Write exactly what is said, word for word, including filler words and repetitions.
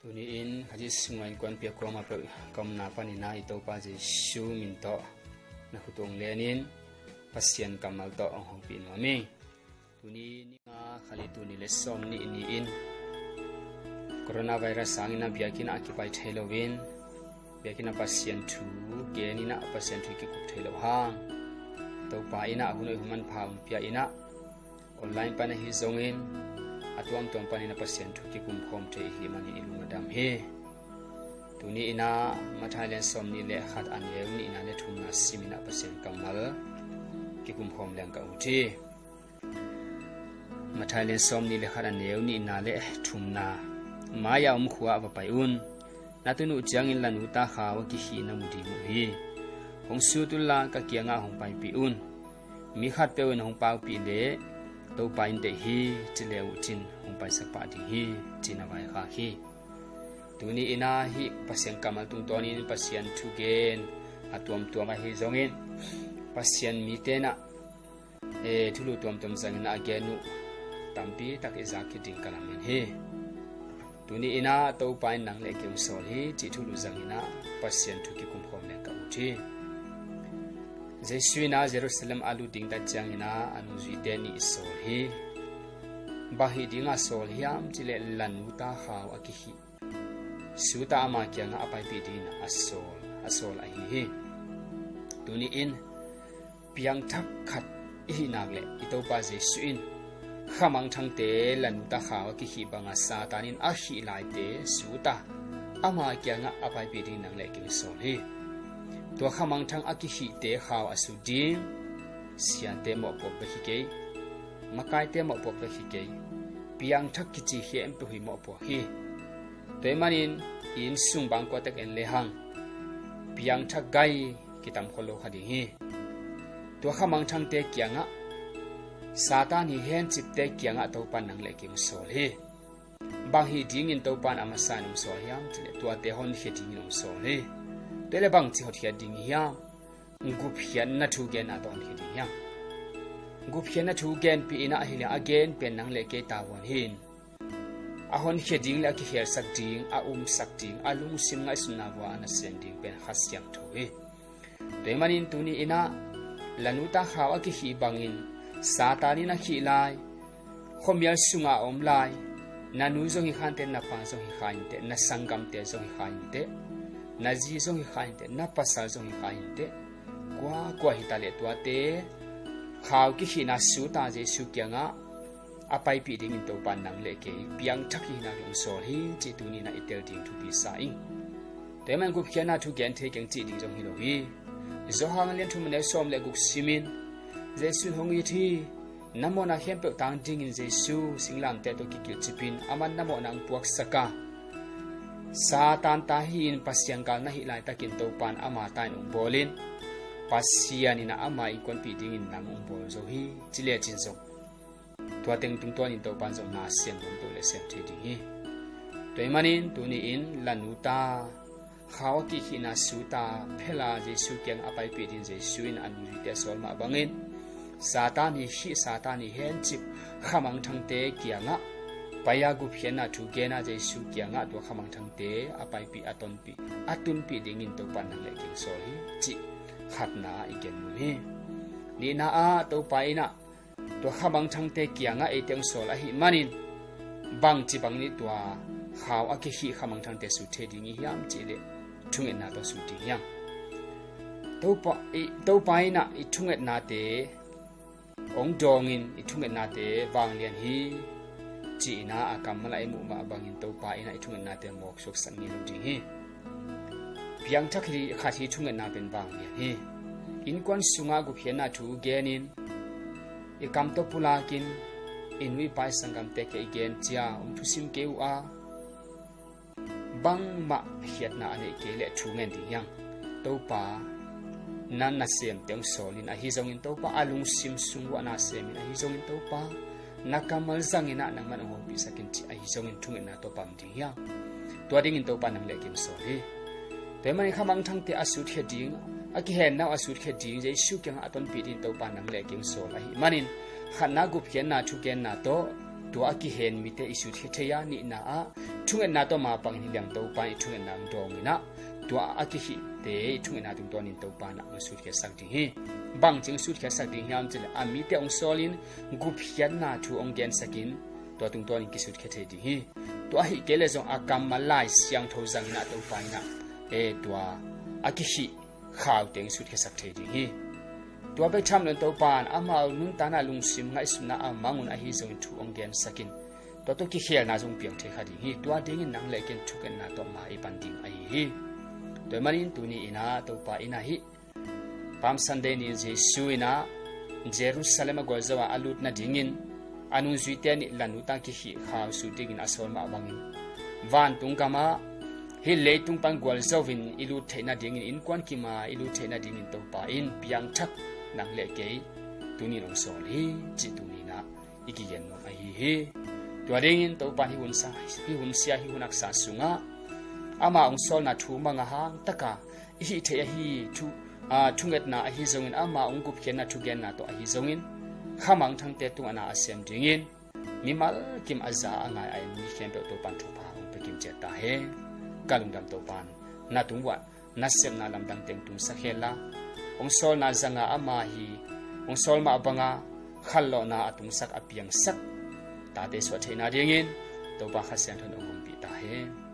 Tuni-in Kha Siangtho sungah innkuanpih a kuamah peuh ka omna panin ah i Topa Jesu min tawh na khut uh hong lenin Pasian kammal tawh hong hopih nuam ing. Tuni ni nga, kha li, tuni le sawm nih ni-in coronavirus hangin ah biakinn ah a kipai thei loin, biakinn ah Pasian thu genin ah Pasian thu kikup thei lo hang, Topa in ah hun hoih hun manpha hong pia in ah, online pan ahi zongin a tuamtuam panin ah Pasian thu kikumkhawm thei i hih manin i lung a dam hi. Tuni-in ah Matthai lian sawm nih le khat, a neu nihna le thumna simin ah Pasian kammal kikumkhawm leng ka ut hi. Matthai lian sawm nih le khat, a neu nihna le thumna. Mai-ah a om khua ah va pai un. Na tun uh ciangin lanu ta khau a kikhih na mu ding uh hi. Hong sut unla ka kiangah hong paipih un. Mi khatpeuh in hong paupih leh, Topa in deih hi, ci le uh cin hong paisak pah ding hi, ci-in a vaikhak hi. Tuni-in ah hih Pasian kammal tungtawnin Pasian thugen a tuamtuam ahi zongin, Pasian mite in ah, eh, thulu tuamtuam zangin ah a gen uh tampi tak i zak khit ding ka lamen hi. Tuni-in ah Topa in nang le kei hong sawl hi, cih thulu zangin ah Pasian thu kikumkhawm leng ka ut hi. Jesu in ah Jerusalem a lut ding ta ciangin ah a nungzuite nih i sawl hi. Bang hih dingah sawl hiam cih leh lanu ta khau a kikhih Suta ama kiangah a paipih dingin a sawl, a sawl ahi hi. Tuni-in piangthak khat i hih nak leh i Topa Jesu in khamangthangte lanuta khau a kikhih banga Satan in a khih laite suta ama kiangah a paipih dingin nang le kei hong sawl hi. Tua khamangthang a kikhihte khau a sut ding siate mawhpuak bek hi kei, makaite mawhpuak bek hi kei, piangthak kici khempeuh hi mawhpuak hi. Tua ahih manin i inn sung bangkua tek en lehang piangthak gai kitam khol lo kha ding hi. Tua khamangthangte kiangah, Satan hi hencipte kiangah Topa in nang le kei hong sawl hi. Bang hih dingin Topa in a masa in hong sawl hiam cih leh tuate honkhia dingin hong sawl hi. Tua leh bangci hotkhiat ding hiam? Gupkhiatna thu genna tawh honkhia ding hiam? Gupkhiatna thu genpih in ah hi leh a gen pen nang le kei tavuan hi. A honkhia ding le a kikhelsak ding, a umsak ding, a lungsim ngaihsutna vua a nasem ding pen Kha Siangtho hi. Tua ahih manin tuni-in ah lanuta khau a kikhih bangin Satan in a khih lai, khuamial sungah a om lai, na nu zong hi kha inteh, na pa zong hi kha inteh, na sanggamte zong hi kha inteh, na zi zong hi kha inteh, na pasal zong hi kha inteh, kuakua hi ta leh tuate khau kikhihna suta Jesu kiangah a paipih dingin Topa in nang le kei piangthak i hihna hong sawl hi, cih tuni-in ah i tel ding thupi sa ing. Tua ahih manin gupkhiatna thu gen thei keng cih ding zong hi lo hi. Johan lian thum, a neu sawm le guk simin, Jesu in hong it hi. Na mawhna khempeuh tang dingin Jesu singlamteh tawh kikilhcipin, aman na mawhna hong puaksak a, Satan ta hi-in Pasian gal na hih laitakin Topa in ama ta in hong bawlin, Pasian in ah ama innkuanpih dingin nang hong bawl zo hi, ci lecin zong tua teng tungtawnin Topa in zong na sem lawm to le sem thei ding hi. Tua ahih manin tuni-in lanuta khau a kikhihna suta phela Jesu kiangah a paipih dingin Jesu in a nungzuite a sawl mah bangin Satan hi khih, Satan hi hencip khamangthangte kiangah pai-a gupkhiatna thu gen-a Jesu kiangah tua khamangthangte a paipih, a tonpih, a tunpih dingin Topa in nang le kei hong sawl hi, cih khatna i gen nuam hi. Nihna ah Topa in ah tua khamangthangte kiangah eite hong sawl ahih manin bangci bangin tua khau a kikhih khamangthangte sut thei ding i hiam cih leh thungetna tawh sut ding hiam? Topa, i, Topa in ah i thungetnate hong dawngin i thungetnate vanglian hi, ci-in ah a kammal ah i muh mah bangin Topa in ah i thungetnate mawk suaksak ngei lo ding hi. Piangthak hi khat hi thungetna pen vanglian hi. Innkuan sungah gupkhiatna thu genin, i kam tawh pulakin, i nu i pa i sanggamte kiangah i gen cia, hong thusim kei uh a, bangmah khiatna a neih kei leh thu ngen ding hiam? Topa, na nasemte hong sawlin ahi zongin Topa, a lungsim sung uah na semin ahi zongin Topa, na kammal zangin ah nangman hong hopihsak in cih ahi zongin thungetna tawh pang ding hiam? Tua dingin Topa in nang le kei hong sawl hi. Tua ahih manin khamangthangte a sutkhia ding, a kihennau a sutkhia ding, Jesu kiangah a tonpih dingin Topa in nang le kei hong sawl ahih manin khatna gupkhiatna thugenna tawh Tua a kihen mite i sutkhia thei a, nihna ah thungetna tawh mapang hi liang Topa in i thungetna hong dawng in ah, tua a kihihte i thungetna tungtawnin Topa in ah hong sutkhiasak ding hi. Bang cing sutkhiasak ding hiam cih leh a mite hong sawlin gupkhiatna thu hong gensakin tua tungtawnin kisutkhia thei ding hi. Tua ahih kei leh zong a kammal Lai Siangtho zangin ah Topa in ah, e, tua a kihih khaute hong sutkhiasak thei ding hi. Tua bek tham loin Topa in amau nuntakna lungsim ngaihsutna a mangun ahi zongin thu hong gensakin tua tawh kikhelna zong piang thei kha ding hi. Tua dingin nang le kei in thungetna tawh ma i pan ding ahi hi. Tua ahih manin tuni in ah Topa in ah hih Palm Sunday ni Jesu in ah Jerusalem a gualzo ah a lut nadingin a nungzuite nih lanlut a kihih khau sut dingin a sawl mah bangin vantung gamah hih leitung pan gualzo in i lut theih nadingin, innkuan kim a i lut theih nadingin Topa in piangthak nang le kei tuni in hong sawl hi cih tuni in ah i kigen nuam ahi hi. Tua dingin Topa in hih hun sa, hih hun sia, hih hun haksa sungah ama hong sawlna thu mang a hang taka i hih theih ahi thu, a, thungetna ahi zongin, ama hong gupkhiatna thugenna tawh ahi zongin khamangthangte tungah na a sem dingin mimal kim a za a ngai a en mi khempeuh Topa in thupha hong pia kim ciat ta hen. Ka lungdam Topa in na tung uah nasepna lamdang teng tungsak hen la, hong sawlna zanga ama hi hong sawl mah banga khanlawhna a tungsak a piangsak tate suah theihna dingin Topa Kha Siangtho in hong ompih ta hen.